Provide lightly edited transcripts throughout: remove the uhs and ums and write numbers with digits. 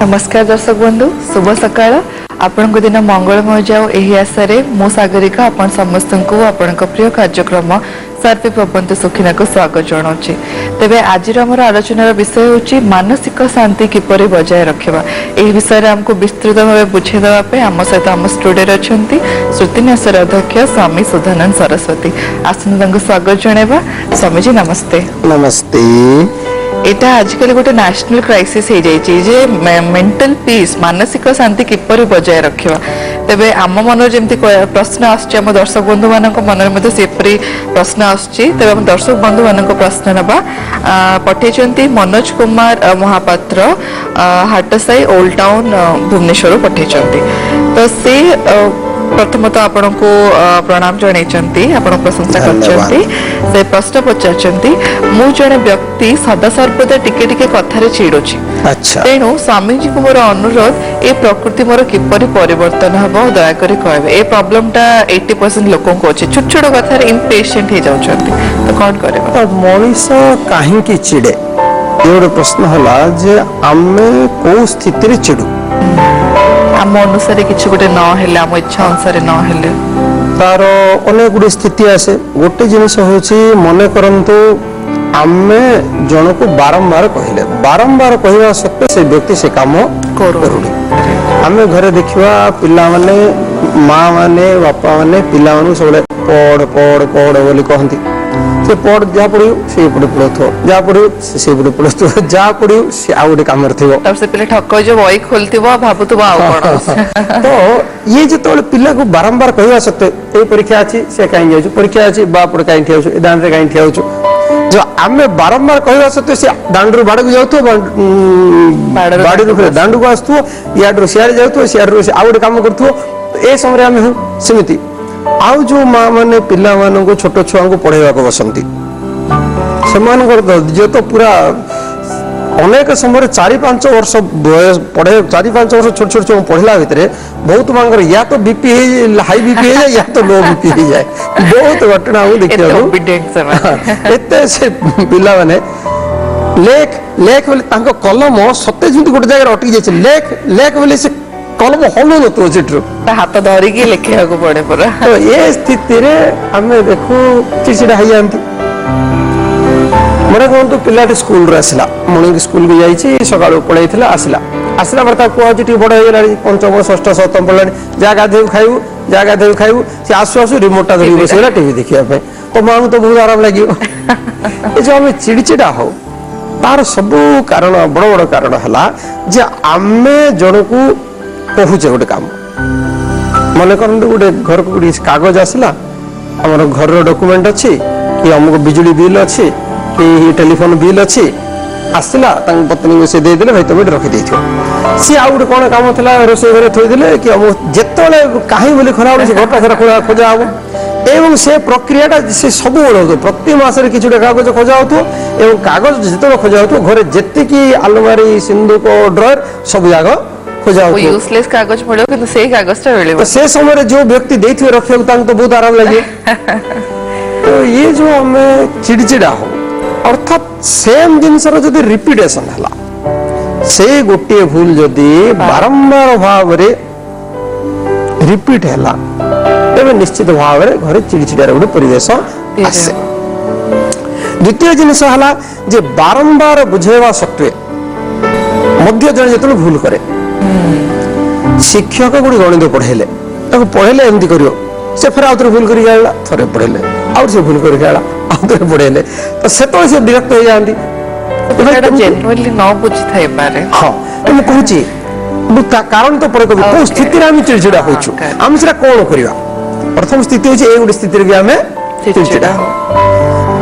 ନମସ୍କାର ଦର୍ଶକ ବନ୍ଧୁ, ଶୁଭ ସକାଳ। ଆପଣଙ୍କ ଦିନ ମଙ୍ଗଳମୟ ଯାଉ ଏହି ଆଶାରେ ମୁଁ ସାଗରିକା ଆପଣ ସମସ୍ତଙ୍କୁ ଆପଣଙ୍କ ପ୍ରିୟ କାର୍ଯ୍ୟକ୍ରମ ସର୍ବେ ଭବନ୍ତୁ ସୁଖିନଃକୁ ସ୍ୱାଗତ ଜଣାଉଛି। ତେବେ ଆଜିର ଆମର ଆଲୋଚନାର ବିଷୟ ହେଉଛି ମାନସିକ ଶାନ୍ତି କିପରି ବଜାୟ ରଖିବା। ଏହି ବିଷୟରେ ଆମକୁ ବିସ୍ତୃତ ଭାବେ ବୁଝାଇ ଦେବା ପାଇଁ ଆମ ସହିତ ଆମ ଷ୍ଟୁଡିଓରେ ଅଛନ୍ତି ଶ୍ରୁତିନ୍ୟାସର ଅଧ୍ୟକ୍ଷ ସ୍ୱାମୀ ସୁଧାନନ୍ଦ ସରସ୍ୱତୀ। ଆସନ୍ତୁ ତାଙ୍କୁ ସ୍ୱାଗତ ଜଣାଇବା। ସ୍ୱାମୀଜୀ ନମସ୍ତେ। ନମସ୍ତେ। ଏଇଟା ଆଜିକାଲି ଗୋଟେ ନ୍ୟାସନାଲ କ୍ରାଇସିସ୍ ହେଇଯାଇଛି ଯେ ମେଣ୍ଟାଲ ପିସ୍, ମାନସିକ ଶାନ୍ତି କିପରି ବଜାୟ ରଖିବା। ତେବେ ଆମ ମନରେ ଯେମିତି ପ୍ରଶ୍ନ ଆସୁଛି, ଆମ ଦର୍ଶକ ବନ୍ଧୁମାନଙ୍କ ମନରେ ମଧ୍ୟ ସେପରି ପ୍ରଶ୍ନ ଆସୁଛି। ତେବେ ଆମ ଦର୍ଶକ ବନ୍ଧୁମାନଙ୍କ ପ୍ରଶ୍ନ ନେବା। ପଠେଇଛନ୍ତି ମନୋଜ କୁମାର ମହାପାତ୍ର, ହାଟସାହି ଓଲ୍ଡ ଟାଉନ ଭୁବନେଶ୍ୱରରୁ ପଠେଇଛନ୍ତି। ତ ସେ ପ୍ରଥମତଃ ଆପଣଙ୍କୁ ପ୍ରଣାମ ଜଣେଇଛନ୍ତି, ଆପଣ ପ୍ରଶଂସା କରିଛନ୍ତି। ସେ ପ୍ରଶ୍ନ ପଚାରିଛନ୍ତି, ମୁଁ ଜଣେ ବ୍ୟକ୍ତି ସଦାସର୍ବଦା ଟିକେ ଟିକେ କଥାରେ ଚିଡୁଛି। ତେଣୁ ସ୍ୱାମୀଜୀଙ୍କୁ ମୋର ଅନୁରୋଧ, ଏ ପ୍ରକୃତି ମୋର କିପରି ପରିବର୍ତ୍ତନ ହବ ଦୟାକରି କହିବେ। ଏ ପ୍ରୋବ୍ଲେମଟା 80% ଲୋକଙ୍କୁ ଅଛି, ଛୋଟ ଛୋଟ କଥାରେ ଇମ୍ପେସେଣ୍ଟ ହେଇଯାଉଛନ୍ତି, ତ କଣ କରିବା? ତ ମଣିଷ କାହିଁକି ଚିଡେ, ଏ ଗୋଟେ ପ୍ରଶ୍ନ ହେଲା ଯେ ଆମେ କୋଉ ସ୍ଥିତିରେ ଚିଡୁ। ଆମ ଅନୁସାରେ କିଛି ଗୋଟେ ନ ହେଲେ, ଆମ ଇଚ୍ଛା ଅନୁସାରେ ନ ହେଲେ ତାର ଅନେକ ଗୁଡ଼ିଏ ସ୍ଥିତି ଆସେ। ଗୋଟେ ଜିନିଷ ହେଉଛି, ମନେ କରନ୍ତୁ ଆମେ ଜଣକୁ ବାରମ୍ବାର କହିଲେ, ବାରମ୍ବାର କହିବା ସତ୍ତ୍ୱେ ସେ ବ୍ୟକ୍ତି ସେ କାମ କରୁନି। ଆମେ ଘରେ ଦେଖିବା ପିଲାମାନେ, ମା ମାନେ ବାପା ମାନେ ପିଲାମାନଙ୍କୁ ସବୁବେଳେ ପଢ ପଢ ପଢ ବୋଲି କହନ୍ତି। ସେ ପଢ, ଯାହା ପଢିବୁ ସେ ଏପଟେ ପଢୁଥିବ, ଯାହା ପଢିବୁ ସେ ସେଇପଟେ ପଢୁଥିବ, ଯାହା ପଢିବୁ ସେ ଆଉ ଗୋଟେ କାମରେ ଥିବ। ତାପରେ ସେ ପିଲା ଠକ ହେଇଯିବ, ବହି ଖୋଲିଥିବ, ଭାବୁଥିବ ଆଉ କଣ। ତ ଇଏ ଯେତେବେଳେ ପିଲାକୁ ବାରମ୍ବାର କହିବା ସତ୍ତ୍ୱେ, ଏଇ ପରୀକ୍ଷା ଅଛି ସେ କାହିଁକି ଯାଉଛୁ, ପରୀକ୍ଷା ଅଛି ବାପଟେ କାହିଁକି ଠିଆ ହଉଛୁ, ଏ ଦାଣ୍ଡରେ କାହିଁକି ଠିଆ ହଉଛୁ, ଯୋଉ ଆମେ ବାରମ୍ବାର କହିବା ସତ୍ତ୍ୱେ ସେ ଦାଣ୍ଡରୁ ବାଡ଼କୁ ଯାଉଥିବ, ବାଡ଼ିରୁ ଫେରେ ଦାଣ୍ଡକୁ ଆସୁଥିବ, ଇଆଡରୁ ସିଆଡ଼େ ଯାଉଥିବ, ସିଆଡ଼ରୁ ଆଉ ଗୋଟେ କାମ କରୁଥିବ। ଏ ସମୟରେ ଆମେ ହଉ ସେମିତି। ଆଉ ଯୋଉ ମା ମାନେ ପିଲାମାନଙ୍କୁ, ଛୋଟ ଛୁଆଙ୍କୁ ପଢେଇବାକୁ ବସନ୍ତି, ସେମାନଙ୍କର ଧୈର୍ଯ୍ୟ ତ ପୁରା ଅନେକ ସମୟରେ 4-5 ବର୍ଷ ବୟସ ପଢେ, 4-5 ବର୍ଷ ଛୋଟ ଛୋଟ ଛୁଆଙ୍କୁ ପଢିଲା ଭିତରେ ବହୁତ ମାଙ୍କର ୟା ତ ବିପି ହେଇ ହାଇ ବିପି ହେଇଯାଏ, ୟା ତ ଲୋ ବିପି ହେଇଯାଏ। ବହୁତ ଘଟଣା ଆମକୁ ଦେଖିବାକୁ। ଏତେ ସେ ପିଲାମାନେ ଲେଖ ଲେଖ ବୋଲି ତାଙ୍କ କଲମ ସତେ ଯେମିତି ଗୋଟେ ଜାଗାରେ ଅଟକି ଯାଇଛି, ଲେଖ ଲେଖ ବୋଲି ସେ କଲମ ହଲୁ ନଥିବ ସେଠରୁ, ତା ହାତ ଧରିକି ଲେଖିବାକୁ ପଡେ ପୁରା। ତ ଏ ସ୍ଥିତିରେ ଆମେ ଦେଖୁ ଚିଡ଼ଚିଡ଼ା ହେଇଯାଆନ୍ତି। ମନେ କୁହନ୍ତୁ ପିଲାଟି ସ୍କୁଲରୁ ଆସିଲା, ମର୍ଣ୍ଣିଂ ସ୍କୁଲକୁ ଯାଇଛି, ସକାଳୁ ପଳେଇଥିଲା, ଆସିଲା, ଆସିଲା ପରେ ତାକୁ କୁହାଯାଉଛି ଟିକେ ବଡ଼ ହେଇଗଲାଣି, ପଞ୍ଚମ ଷଷ୍ଠ ସପ୍ତମ ପଡ଼ିଲାଣି, ଯାହା ଗାଧେଇବୁ ଖାଇବୁ, ଯାହା ଗାଧେଇବୁ ଖାଇବୁ। ସେ ଆସୁ ଆସୁ ରିମୋଟଟା ଧରିକି ବସିଗଲା ଟିଭି ଦେଖିବା ପାଇଁ। ତ ମାଆଙ୍କୁ ତ ବହୁତ ଆରାମ ଲାଗିବ। ଏ ଯୋଉ ଆମେ ଚିଡ଼ଚିଡ଼ା ହଉ ତାର ସବୁ କାରଣ, ବଡ଼ ବଡ଼ କାରଣ ହେଲା ଯେ ଆମେ ଜଣକୁ କହୁଛେ ଗୋଟେ କାମ। ମନେ କରନ୍ତୁ ଗୋଟେ ଘରକୁ ଗୋଟେ କାଗଜ ଆସିଲା, ଆମର ଘରର ଡକୁମେଣ୍ଟ ଅଛି କି ଅମୁକ ବିଜୁଳି ବିଲ୍ ଅଛି କି ଟେଲିଫୋନ ବିଲ୍ ଅଛି, ଆସିଲା ତାଙ୍କ ପତ୍ନୀଙ୍କୁ ସେ ଦେଇଦେଲେ, ଭାଇ ତମେ ଏଠି ରଖିଦେଇଥିବ। ସିଏ ଆଉ ଗୋଟେ କଣ କାମ ଥିଲା ରୋଷେଇ ଘରେ ଥୋଇଦେଲେ କି ଅମୁକ, ଯେତେବେଳେ କାହିଁ ବୋଲି ଖୋଲା ହବ ସେ ଘରଟା ସାରା ଖୋଜା ହବ। ଏବଂ ସେ ପ୍ରକ୍ରିୟାଟା ସେ ସବୁବେଳେ ହଉଥିବ, ପ୍ରତି ମାସରେ କିଛି ଗୋଟେ କାଗଜ ଖୋଜା ହଉଥିବ। ଏବଂ କାଗଜ ଯେତେବେଳେ ଖୋଜା ହଉଥିବ ଘରେ ଯେତିକି ଆଲମାରି, ସିନ୍ଦୁକ, ଡ୍ରୟର ସବୁ ଯାକ ଖୋଜା ହଉଥିବ। ୟୁଜଲେସ୍ କାଗଜ ମିଳିବ କିନ୍ତୁ ସେଇ କାଗଜଟା ମିଳିବ। ତ ସେ ସମୟରେ ଯୋଉ ବ୍ୟକ୍ତି ଦେଇଥିବେ ରଖିବାକୁ ତାଙ୍କୁ ତ ବହୁତ ଆରାମ ଲାଗିବ। ତ ଇଏ ଯୋଉ ଆମେ ଚିଡ଼ଚିଡ଼ା ହଉ, ଅର୍ଥାତ୍ ସେମ୍ ଜିନିଷର ଯଦି ରିପିଟେସନ ହେଲା, ସେଇ ଗୋଟିଏ ଭୁଲ ଯଦି ବାରମ୍ବାର ଭାବରେ ରିପିଟ ହେଲା, ତେବେ ନିଶ୍ଚିତ ଭାବରେ ଘରେ ଚିଡ଼ଚିଡ଼ାର ଗୋଟେ ପରିବେଶ ଆସେ। ଦ୍ୱିତୀୟ ଜିନିଷ ହେଲା ଯେ ବାରମ୍ବାର ବୁଝେଇବା ସତ୍ତ୍ୱେ ମଧ୍ୟ ଜଣେ ଯେତେବେଳେ ଭୁଲ କରେ, ଶିକ୍ଷକ ଗୋଟେ ଗଣିତ ପଢେଇଲେ, ତାକୁ ପଢେଇଲେ ଏମିତି କରିବ, ସେ ଫେର ଆଉ ଥରେ ଭୁଲ କରିକି ଆଣିଲା, ଥରେ ପଢେଇଲେ ଆଉ ସେ ଭୁଲ କରିକି ଆଣିଲା, ଆଉ ଥରେ ପଢେଇଲେ, ତ ସେତେବେଳେ ସେ ବିରକ୍ତ ହେଇଯାଆନ୍ତି। ଜେନୁଇନଲି ନ ବୁଝିଥାଇପାରେ। ହଁ, ମୁଁ କହୁଛି ମୁଁ ତା କାରଣ ତ ପରେ କହିବି, କୋଉ ସ୍ଥିତିରେ ଆମେ ଚିଡ଼ଚିଡ଼ା ହଉଛୁ, ଆମେ ସେଟା କଣ କରିବା। ପ୍ରଥମ ସ୍ଥିତି ହଉଛି ଏଇ ଗୋଟେ ସ୍ଥିତିରେ ବି ଆମେ ଚିଡ଼ଚିଡ଼ା ହଉ।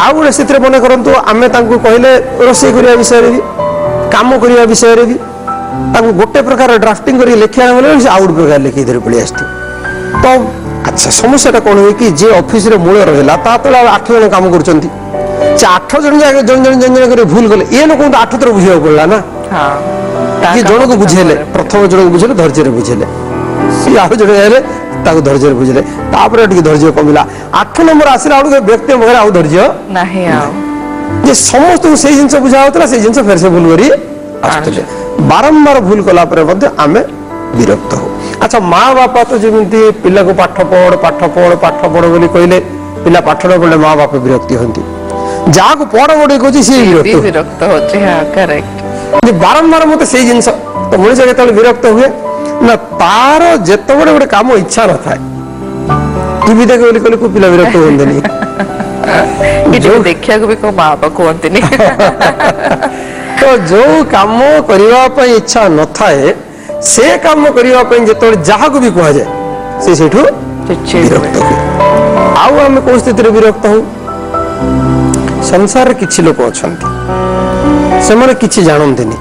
ଆଉ ଗୋଟେ ସ୍ଥିତିରେ ମନେ କରନ୍ତୁ ଆମେ ତାଙ୍କୁ କହିଲେ ରୋଷେଇ କରିବା ବିଷୟରେ ବି, କାମ କରିବା ବିଷୟରେ ବି, ତାଙ୍କୁ ଗୋଟେ ପ୍ରକାର ଡ୍ରାଫ୍ଟିଂ କରିକି ଲେଖିବା ବୋଲେ ସେ ଆଉ ଗୋଟେ ପ୍ରକାର ଲେଖିକି ଧରି ପଳେଇ ଆସିଥିବ। ତ ଆଚ୍ଛା, ସମସ୍ୟାଟା କଣ ହୁଏ କି ଯିଏ ଅଫିସରେ ମୂଳ ରହିଲା ତା ତଳେ ଆଉ 8 ଜଣ କାମ କରୁଛନ୍ତି, ସେ 8 ଜଣ ଯାକ ଜଣେ ଜଣେ ଜଣେ ଜଣେ କରି ଭୁଲ କଲେ ଏ ଲୋକଙ୍କୁ ତ 8 ଥର ବୁଝିବାକୁ ପଡିଲା ନା। କିଏ ଜଣକୁ ବୁଝେଇଲେ, ପ୍ରଥମ ଜଣକୁ ବୁଝେଇଲେ ଧୈର୍ଯ୍ୟରେ ବୁଝେଇଲେ, ସିଏ ଆଉ ଜଣେ ହେଲେ ତାକୁ ଧୈର୍ଯ୍ୟରେ ବୁଝେଇଲେ, ତାପରେ ଟିକେ ଧୈର୍ଯ୍ୟ କମିଲା, 8 ନମ୍ବର ଆସିଲା ବେଳକୁ ବ୍ୟକ୍ତି ପାଖରେ ଆଉ ଧୈର୍ଯ୍ୟ ନାହିଁ। ଆଉ ଯେ ସମସ୍ତଙ୍କୁ ସେଇ ଜିନିଷ ବୁଝା ହଉଥିଲା, ସେଇ ଜିନିଷ ଫେର ସେ ଭୁଲ କରି ଆସୁଥିଲେ। ବାରମ୍ବାର ଭୁଲ କଲା ପରେ ମଧ୍ୟ ଆମେ ବିରକ୍ତ ହଉ। ଆଚ୍ଛା, ମା ବାପା ତ ଯେମିତି ପିଲାକୁ ପାଠ ପଢ, ପାଠ ପଢ, ପାଠ ପଢ ବୋଲି କହିଲେ ପିଲା ପାଠ ନ ପଢିଲେ ମା ବାପା ବିରକ୍ତି ହୁଅନ୍ତି। ଯାହାକୁ ପଢ ପଢି କହୁଛି ସିଏ ବିରକ୍ତ ହୁଏ। ବିରକ୍ତ ହଉଛି, ହଁ, କରେକ୍ଟ। ବାରମ୍ବାର ମତେ ସେଇ ଜିନିଷ। ତ ମଣିଷ କେତେବେଳେ ବିରକ୍ତ ହୁଏ ନା, ତାର ଯେତେବେଳେ ଗୋଟେ କାମ ଇଚ୍ଛା ନଥାଏ। ଟିଭି ଦେଖ ବୋଲି କହିଲେ କୋଉ ପିଲା ବିରକ୍ତ ହୁଅନ୍ତିନି? ଦେଖିବାକୁ ବି କୋଉ ମା ବାପା କୁହନ୍ତିନି। ତ ଯୋଉ କାମ କରିବା ପାଇଁ ଇଚ୍ଛା ନଥାଏ, ସେ କାମ କରିବା ପାଇଁ ଯେତେବେଳେ ଯାହାକୁ ବି କୁହାଯାଏ, ସେ ସେଇଠୁ ବିରକ୍ତ ହୁଏ। ଆଉ ଆମେ କୋଉ ସ୍ଥିତିରେ ବିରକ୍ତ ହଉ? ସଂସାରରେ କିଛି ଲୋକ ଅଛନ୍ତି, ସେମାନେ କିଛି ଜାଣନ୍ତିନି,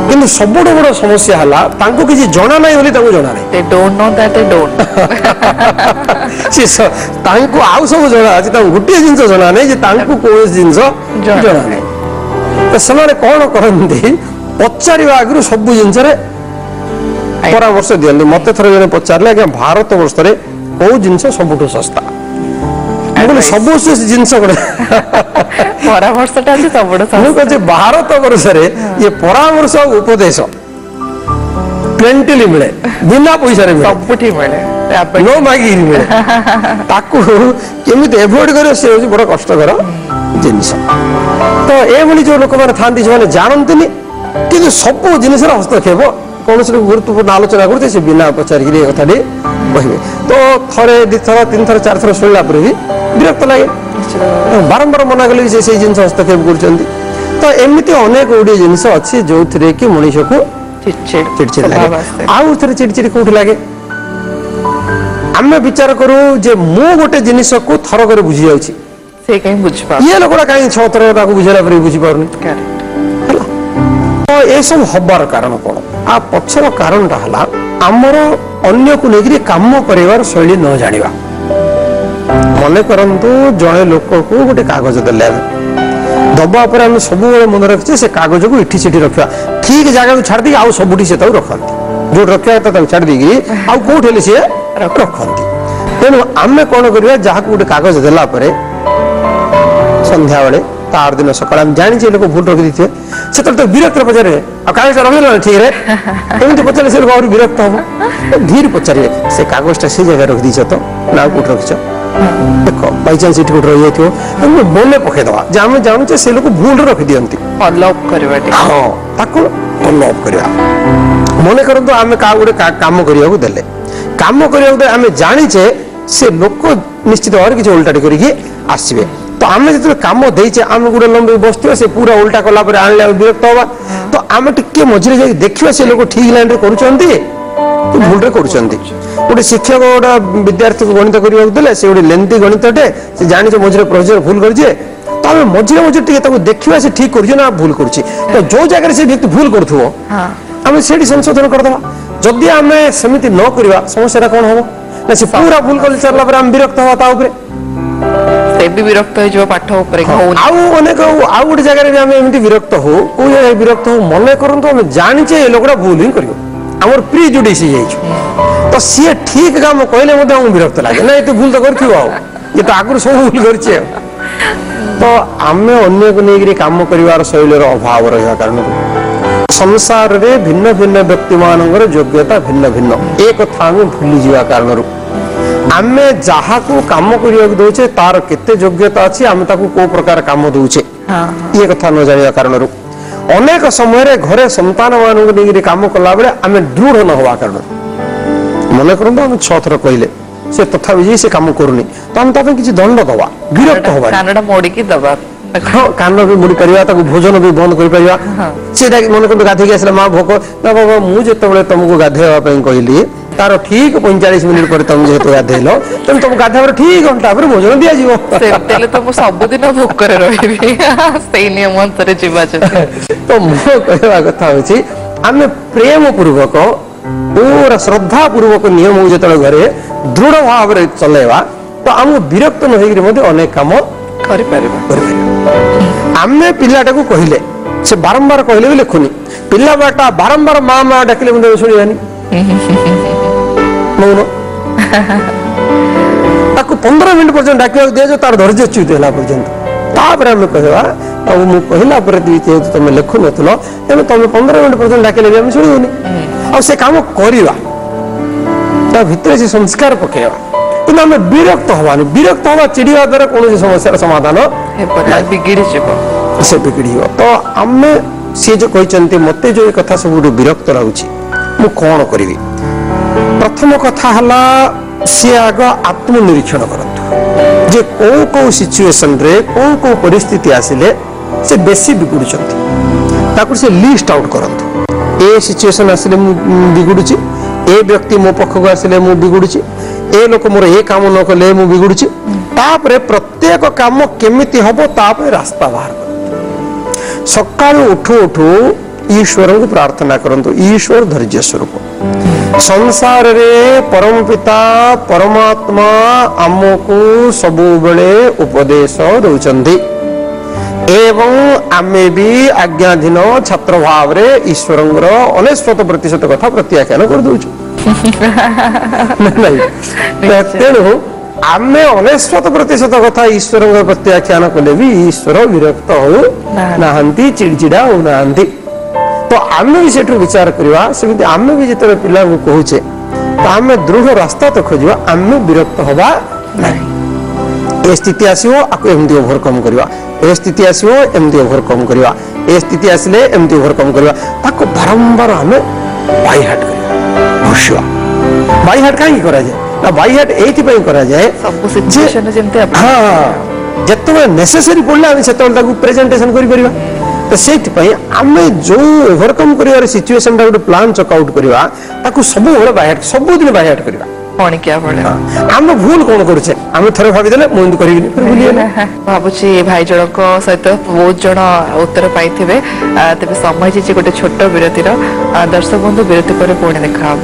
କିନ୍ତୁ ସବୁଠୁ ବଡ ସମସ୍ୟା ହେଲା ତାଙ୍କୁ କିଛି ଜଣା ନାହିଁ ବୋଲି ତାଙ୍କୁ ଜଣା ନାହିଁ। They don't know that they don't. ସେ ତାଙ୍କୁ ଆଉ ସବୁ ଜଣା ଅଛି, ତାଙ୍କୁ ଗୋଟିଏ ଜିନିଷ ଜଣା ନାହିଁ ଯେ ତାଙ୍କୁ କୌଣସି ଜିନିଷ ଜଣା ନାହିଁ। ତ ସେମାନେ କଣ କରନ୍ତି, ପଚାରିବା ଆଗରୁ ସବୁ ଜିନିଷରେ ପରାମର୍ଶ ଦିଅନ୍ତି। ମତେ ଥରେ ଜଣେ ପଚାରିଲେ, ଆଜ୍ଞା ଭାରତ ବର୍ଷରେ କୋଉ ଜିନିଷ ସବୁଠୁ ଶସ୍ତା? ମୁଁ କହିଲି ସବୁ ଜିନିଷ ଗୋଟେ ପରାମର୍ଶଟା ଅଛି ସବୁଠୁ। ମୁଁ କହୁଛି ଭାରତ ବର୍ଷରେ ଇଏ ପରାମର୍ଶ ଆଉ ଉପଦେଶ ପ୍ଲେଣ୍ଟିଲି ମିଳେ, ବିନା ପଇସାରେ ମିଳେ, ସବୁଠି ମିଳେ, ନ ମାଗିକି ମିଳେ। ତାକୁ କେମିତି ଏଭଏଡ କରିବ ସେ ହଉଛି ବଡ କଷ୍ଟକର ଜିନିଷ। ତ ଏଭଳି ଯୋଉ ଲୋକମାନେ ଥାନ୍ତି, ସେମାନେ ଜାଣନ୍ତିନି କିନ୍ତୁ ସବୁ ଜିନିଷର ହସ୍ତକ୍ଷେପ, କୌଣସି ଗୁରୁତ୍ୱପୂର୍ଣ୍ଣ ଆଲୋଚନା କରୁଛି ସେ ବିନା ପଚାରିକିରି ଏ କଥାଟି କହିବେ। ତ ଥରେ, ଦିଥର, ତିନିଥର, ଚାରିଥର ଶୁଣିଲା ପରେ ବି ବିରକ୍ତ ଲାଗେ। ବାରମ୍ବାର ମନା କଲେ ବି ସେ ସେଇ ଜିନିଷ ହସ୍ତକ୍ଷେପ କରୁଛନ୍ତି। ତ ଏମିତି ଅନେକ ଗୁଡ଼ିଏ ଜିନିଷ ଅଛି ଯୋଉଥିରେ କି ମଣିଷକୁ ଚିଡ଼ଚିଡ଼ ଲାଗେ। ଆଉ ଥରେ ଚିଡ଼ଚିଡ଼ କୋଉଠି ଲାଗେ? ଆମେ ବିଚାର କରୁ ଯେ ମୁଁ ଗୋଟେ ଜିନିଷକୁ ଥରକରେ ବୁଝି ଯାଉଛି, ସେ କାହିଁ ବୁଝିପାରୁ, ଇଏ ଲୋକଟା କାହିଁ 6 ଥର ତାକୁ ବୁଝେଇଲା ପରେ ବୁଝିପାରୁନି। ହେଲା ତ ଏସବୁ ହବାର କାରଣ କଣ? ଆ ପଛର କାରଣଟା ହେଲା ଆମର ଅନ୍ୟକୁ ନେଇକିରି କାମ କରିବାର ଶୈଳୀ ନ ଜାଣିବା। ମନେ କରନ୍ତୁ ଜଣେ ଲୋକକୁ ଗୋଟେ କାଗଜ ଦେଲେ, ଆମେ ଦବା ପରେ ଆମେ ସବୁବେଳେ ମନେ ରଖିଛେ ସେ କାଗଜକୁ ଏଠି ସେଠି ରଖିବା, ଠିକ ଜାଗାକୁ ଛାଡ଼ି ଦେଇକି ଆଉ ସବୁଠି ସେ ତାକୁ ରଖନ୍ତି। ଯୋଉଠି ରଖିବା କଥା ତାକୁ ଛାଡ଼ି ଦେଇକି ଆଉ କୋଉଠି ହେଲେ ସିଏ ରଖନ୍ତି। ତେଣୁ ଆମେ କଣ କରିବା, ଯାହାକୁ ଗୋଟେ କାଗଜ ଦେଲା ପରେ ସନ୍ଧ୍ୟାବେଳେ ତା ଆର ଦିନ ସକାଳେ ଆମେ ଜାଣିଛେ ଲୋକ ଭୁଲ ରଖିଦେଇଥିବେ, ସେତେବେଳେ ତ ବିରକ୍ତ ପଚାରିବେ, ଆଉ କାଗଜଟା ରଖିଦେଲ ନା ଠିକରେ? ଏମିତି ପଚାରିଲେ ସେ ଲୋକ ଆହୁରି ବିରକ୍ତ ହବ। ଧୀରେ ପଚାରିବେ, ସେ କାଗଜଟା ସେ ଜାଗାରେ ରଖିଦେଇଛ ତ ନା ଆଉ କୋଉଠି ରଖିଛ? ଦେଖ ବାଇଚାନ୍ସ ଏଠି କୋଉଠି ରହିଯାଇଥିବ, ଆମେ ମନେ ପକେଇଦବା ଯେ ଆମେ ଜାଣୁଛେ ସେ ଲୋକ ଭୁଲରେ ରଖିଦିଅନ୍ତି। ଫଲୋ ଅପ୍ କରିବା, ହଁ, ତାକୁ ଫଲୋ ଅପ୍ କରିବା। ମନେ କରନ୍ତୁ ଆମେ କାହାକୁ ଗୋଟେ କାମ କରିବାକୁ ଦେଲେ, କାମ କରିବାକୁ ଦେଲେ ଆମେ ଜାଣିଛେ ସେ ଲୋକ ନିଶ୍ଚିତ ଭାବରେ କିଛି ଓଲଟାଟି କରିକି ଆସିବେ। ତ ଆମେ ଯେତେବେଳେ କାମ ଦେଇଛେ, ଆମେ ଗୋଟେ ଲମ୍ବେଇ ବସିଥିବା, ସେ ପୁରା ଓଲଟା କଲା ପରେ ଆଣିଲେ ଆମେ ବିରକ୍ତ ହବା। ତ ଆମେ ଟିକେ ମଝିରେ ଯାଇକି ଦେଖିବା ସେ ଲୋକ ଠିକ ଲାଇନରେ କରୁଛନ୍ତି କି ଭୁଲରେ କରୁଛନ୍ତି। ଗୋଟେ ଶିକ୍ଷକ ଗୋଟେ ବିଦ୍ୟାର୍ଥୀକୁ ଗଣିତ କରିବାକୁ ଦେଲେ, ସେ ଗୋଟେ ଲେନ୍ଥି ଗଣିତଟେ, ସେ ଜାଣିଛ ମଝିରେ ପ୍ରୋସିଜର ଭୁଲ କରିছে, ତ ଆମେ ମଝିରେ ମଝିରେ ଟିକେ ତାକୁ ଦେଖିବା ସେ ଠିକ କରୁଛି ନା ଭୁଲ କରୁଛି। ତ ଯୋଉ ଜାଗାରେ ସେ ବ୍ୟକ୍ତି ଭୁଲ କରୁଥିବ ଆମେ ସେଇଠି ସଂଶୋଧନ କରିଦେବା। ଯଦି ଆମେ ସେମିତି ନ କରିବା ସମସ୍ୟାଟା କଣ ହବ ନା, ସେ ପୁରା ଭୁଲ କରି ସାରିଲା ପରେ ଆମେ ବିରକ୍ତ ହବା ତା ଉପରେ, ସେ ବି ବିରକ୍ତ ହେଇଯିବ ପାଠ ଉପରେ। ଆଉ ଅନେକ ଆଉ ଗୋଟେ ଜାଗାରେ ବି ଆମେ ଏମିତି ବିରକ୍ତ ହଉ। କୋଉ ଜାଗାରେ ବିରକ୍ତ ହଉ? ମନେ କରନ୍ତୁ ଆମେ ଜାଣିଛେ ଏ ଲୋକଟା ଭୁଲ ହିଁ କରିବ, ଆମର ପ୍ରିଜୁଡିସ୍ ହେଇଯାଇଛୁ, ତ ସିଏ ଠିକ କାମ କହିଲେ ମଧ୍ୟ ଆମକୁ ବିରକ୍ତ ଲାଗେ, ନା ଏତେ ଭୁଲ ତ କରିଥିବ, ଆଉ ଇଏ ତ ଆଗରୁ ସବୁ ଭୁଲ କରିଛି। ଆଉ ତ ଆମେ ଅନ୍ୟକୁ ନେଇକିରି କାମ କରିବାର ଶୈଳୀର ଅଭାବ ରହିବା କାରଣରୁ ସଂସାରରେ ଭିନ୍ନ ଭିନ୍ନ ବ୍ୟକ୍ତିମାନଙ୍କର ଯୋଗ୍ୟତା ଭିନ୍ନ ଭିନ୍ନ, ଏ କଥା ଆମେ ଭୁଲିଯିବା କାରଣରୁ ଆମେ ଯାହାକୁ କାମ କରିବାକୁ ଦଉଛେ ତାର କେତେ ଯୋଗ୍ୟତା ଅଛି, ଆମେ ତାକୁ କୋଉ ପ୍ରକାର କାମ ଦଉଛେ, ଇଏ କଥା ନ ଜାଣିବା କାରଣରୁ ଅନେକ ସମୟରେ ଘରେ ସନ୍ତାନ ମାନଙ୍କୁ ନେଇକିରି କାମ କଲା ବେଳେ ଆମେ ଦୃଢ ନ ହବା କାରଣରୁ, ମନେ କରନ୍ତୁ ଆମେ 6 ଥର କହିଲେ ସେ ତଥାପି ଯାଇ ସେ କାମ କରୁନି, ତ ଆମେ ତା ପାଇଁ କିଛି ଦଣ୍ଡ ଦବା, ବିରକ୍ତ ହବା, କାନଟା ମୋଡିକି ଦବା, ହଁ କାନ ବି ମୋଡି ପାରିବା, ତାକୁ ଭୋଜନ ବି ବନ୍ଦ କରିପାରିବା। ସେଟା ମନେ କରନ୍ତୁ ଗାଧେଇକି ଆସିଲା, ମା ଭୋକ ନା ବାବା ମୁଁ ଯେତେବେଳେ ତମକୁ ଗାଧେଇବା ପାଇଁ କହିଲି ତାର ଠିକ 45 ମିନିଟ ପରେ ତମେ ଯେହେତୁ ଗାଧେଇଲ, ତେଣୁ ତମକୁ ଗାଧେଇବାର ଠିକ ଘଣ୍ଟା ପରେ ଭୋଜନ ଦିଆଯିବ। ସେମିତି ହେଲେ ତ ମୁଁ ସବୁଦିନ ଭୋକରେ ରହିବି ସେଇ ନିୟମ ଅନୁସାରେ ଯିବା ଯଦି। ତ ମୋ କହିବା କଥା ହଉଛି ଆମେ ପ୍ରେମ ପୂର୍ବକ ପୁରା ଶ୍ରଦ୍ଧା ପୂର୍ବକ ନିୟମକୁ ଯେତେବେଳେ ଘରେ ଦୃଢ ଭାବରେ ଚଲେଇବା, ତ ଆମକୁ ବିରକ୍ତ ନ ହେଇକିରି ମଧ୍ୟ ଅନେକ କାମ କରିପାରିବା। ଆମେ ପିଲାଟାକୁ କହିଲେ ସେ ବାରମ୍ବାର କହିଲେ ବି ଲେଖୁନି, ପିଲାଟା ବାରମ୍ବାର ମା ମା ଡାକିଲେ ମଧ୍ୟ ଶୁଣିବାନି, ମୌନ। ତାକୁ 15 ମିନିଟ ପର୍ଯ୍ୟନ୍ତ ଡାକିବାକୁ ଦିଆଯାଉ, ତାର ଧୈର୍ଯ୍ୟ ଚ୍ୟୁତ ହେଲା ପର୍ଯ୍ୟନ୍ତ। ତାପରେ ଆମେ କହିବା, ଆଉ ମୁଁ କହିଲା ପରେ ବି ଯେହେତୁ ତମେ ଲେଖୁନଥିଲ, ତେଣୁ ତମେ 15 ମିନିଟ୍ ପର୍ଯ୍ୟନ୍ତ ଡାକିଲେ ବି ଆମେ ଶୁଣିବୁନି। ଆଉ ସେ କାମ କରିବା, ତା ଭିତରେ ସେ ସଂସ୍କାର ପକେଇବା, କିନ୍ତୁ ଆମେ ବିରକ୍ତ ହବାନି। ବିରକ୍ତ ହବା, ଚିଡ଼ିବା ଦ୍ୱାରା କୌଣସି ସମସ୍ୟାର ସମାଧାନ ବିଗିଡ଼ିଯିବ, ସେ ବିଗିଡ଼ିଯିବ। ତ ଆମେ ସିଏ ଯୋଉ କହିଛନ୍ତି, ମତେ ଯୋଉ ଏ କଥା ସବୁଠୁ ବିରକ୍ତ ଲାଗୁଛି, ମୁଁ କଣ କରିବି? ପ୍ରଥମ କଥା ହେଲା, ସିଏ ଆଗ ଆତ୍ମନିରୀକ୍ଷଣ କରନ୍ତୁ ଯେ କୋଉ କୋଉ ସିଚୁଏସନରେ, କୋଉ କୋଉ ପରିସ୍ଥିତି ଆସିଲେ ସେ ବେଶୀ ବିଗୁଡୁଛନ୍ତି। ତାକୁ ସେ ଲିଷ୍ଟ ଆଉଟ୍ କରନ୍ତୁ। ଏ ସିଚୁଏସନ ଆସିଲେ ମୁଁ ବିଗୁଡୁଛି, ଏ ବ୍ୟକ୍ତି ମୋ ପାଖକୁ ଆସିଲେ ମୁଁ ବିଗୁଡୁଛି, ଏ ଲୋକ ମୋର ଏ କାମ ନ କଲେ ମୁଁ ବିଗୁଡୁଛି। ତାପରେ ପ୍ରତ୍ୟେକ କାମ କେମିତି ହବ ତା ପାଇଁ ରାସ୍ତା ବାହାର କରନ୍ତୁ। ସକାଳୁ ଉଠୁ ଉଠୁ ଈଶ୍ୱରଙ୍କୁ ପ୍ରାର୍ଥନା କରନ୍ତୁ। ଈଶ୍ୱର ଧୈର୍ଯ୍ୟ ସ୍ୱରୂପ। ସଂସାରରେ ପରମ ପିତା ପରମାତ୍ମା ଆମକୁ ସବୁବେଳେ ଉପଦେଶ ଦଉଛନ୍ତି ଏବଂ ଆମେ ବି ଆଜ୍ଞାଧୀନ ଛାତ୍ର ଭାବରେ ଈଶ୍ୱରଙ୍କର 99% କଥା ପ୍ରତ୍ୟାଖ୍ୟାନ କରିଦଉଛୁ। ନାଇଁ, ତେଣୁ ଆମେ 99% କଥା ଈଶ୍ୱରଙ୍କର ପ୍ରତ୍ୟାଖ୍ୟାନ କଲେ ବି ଈଶ୍ୱର ବିରକ୍ତ ହଉ ନାହାନ୍ତି, ଚିଡ଼ିଚିଡ଼ା ହଉନାହାନ୍ତି। ତ ଆମେ ବି ସେଠୁ ବିଚାର କରିବା। ସେମିତି ଆମେ ବି ଯେତେବେଳେ ପିଲାଙ୍କୁ କହୁଛେ, ତ ଆମେ ଦୃଢ଼ ରାସ୍ତା ତ ଖୋଜିବା, ଆମେ ବିରକ୍ତ ହବା ନାହିଁ। ଏ ସ୍ଥିତି ଆସିବ, ଆକୁ ଏମିତି ଓଭରକମ୍ କରିବା। ଏ ସ୍ଥିତି ଆସିବ, ଏମିତି ଓଭରକମ୍ କରିବା। ଏ ସ୍ଥିତି ଆସିଲେ ଏମିତି ଓଭରକମ୍ କରିବା। ତାକୁ ବାରମ୍ବାର ଆମେ ବାଇହାର୍ଟ କରିବା, ଘୋଷିବା। ବାଇହାର୍ଟ କାହିଁକି କରାଯାଏ ନା, ବାଇହାର୍ଟ ଏଇଥିପାଇଁ କରାଯାଏ ସବୁ ସିଚୁଏସନରେ ଯେମିତି ହଁ, ଯେତେବେଳେ ନେସେସରି ପଡ଼ିଲା ଆମେ ସେତେବେଳେ ତାକୁ ପ୍ରେଜେଣ୍ଟେସନ କରିପାରିବା। ତ ସେଇଥିପାଇଁ ଆମେ ଯୋଉ ଓଭରକମ୍ କରିବାର ସିଚୁଏସନଟା ଗୋଟେ ପ୍ଲାନ୍ ଚକ୍ ଆଉଟ୍ କରିବା, ତାକୁ ସବୁବେଳେ ବାଇହାର୍ଟ, ସବୁଦିନ ବାଇହାର୍ଟ କରିବା। ପଣିକିଆ ଭଳିଆ। ଆମେ ଭୁଲ କଣ କରୁଛେ? ଆମେ ଥରେ ଭାବିଦେଲେ ମୁଁ ଏମିତି କରିବିନି, ଫେର ଭୁଲିଗଲେ। ଭାବୁଛି ଭାଇ ଜଣଙ୍କ ସହିତ ବହୁତ ଜଣ ଉତ୍ତର ପାଇଥିବେ। ତେବେ ସମୟ ହେଇଛି ଗୋଟେ ଛୋଟ ବିରତିର। ଦର୍ଶକ ବନ୍ଧୁ, ବିରତି ପରେ ପୁଣି ଦେଖା ହବ।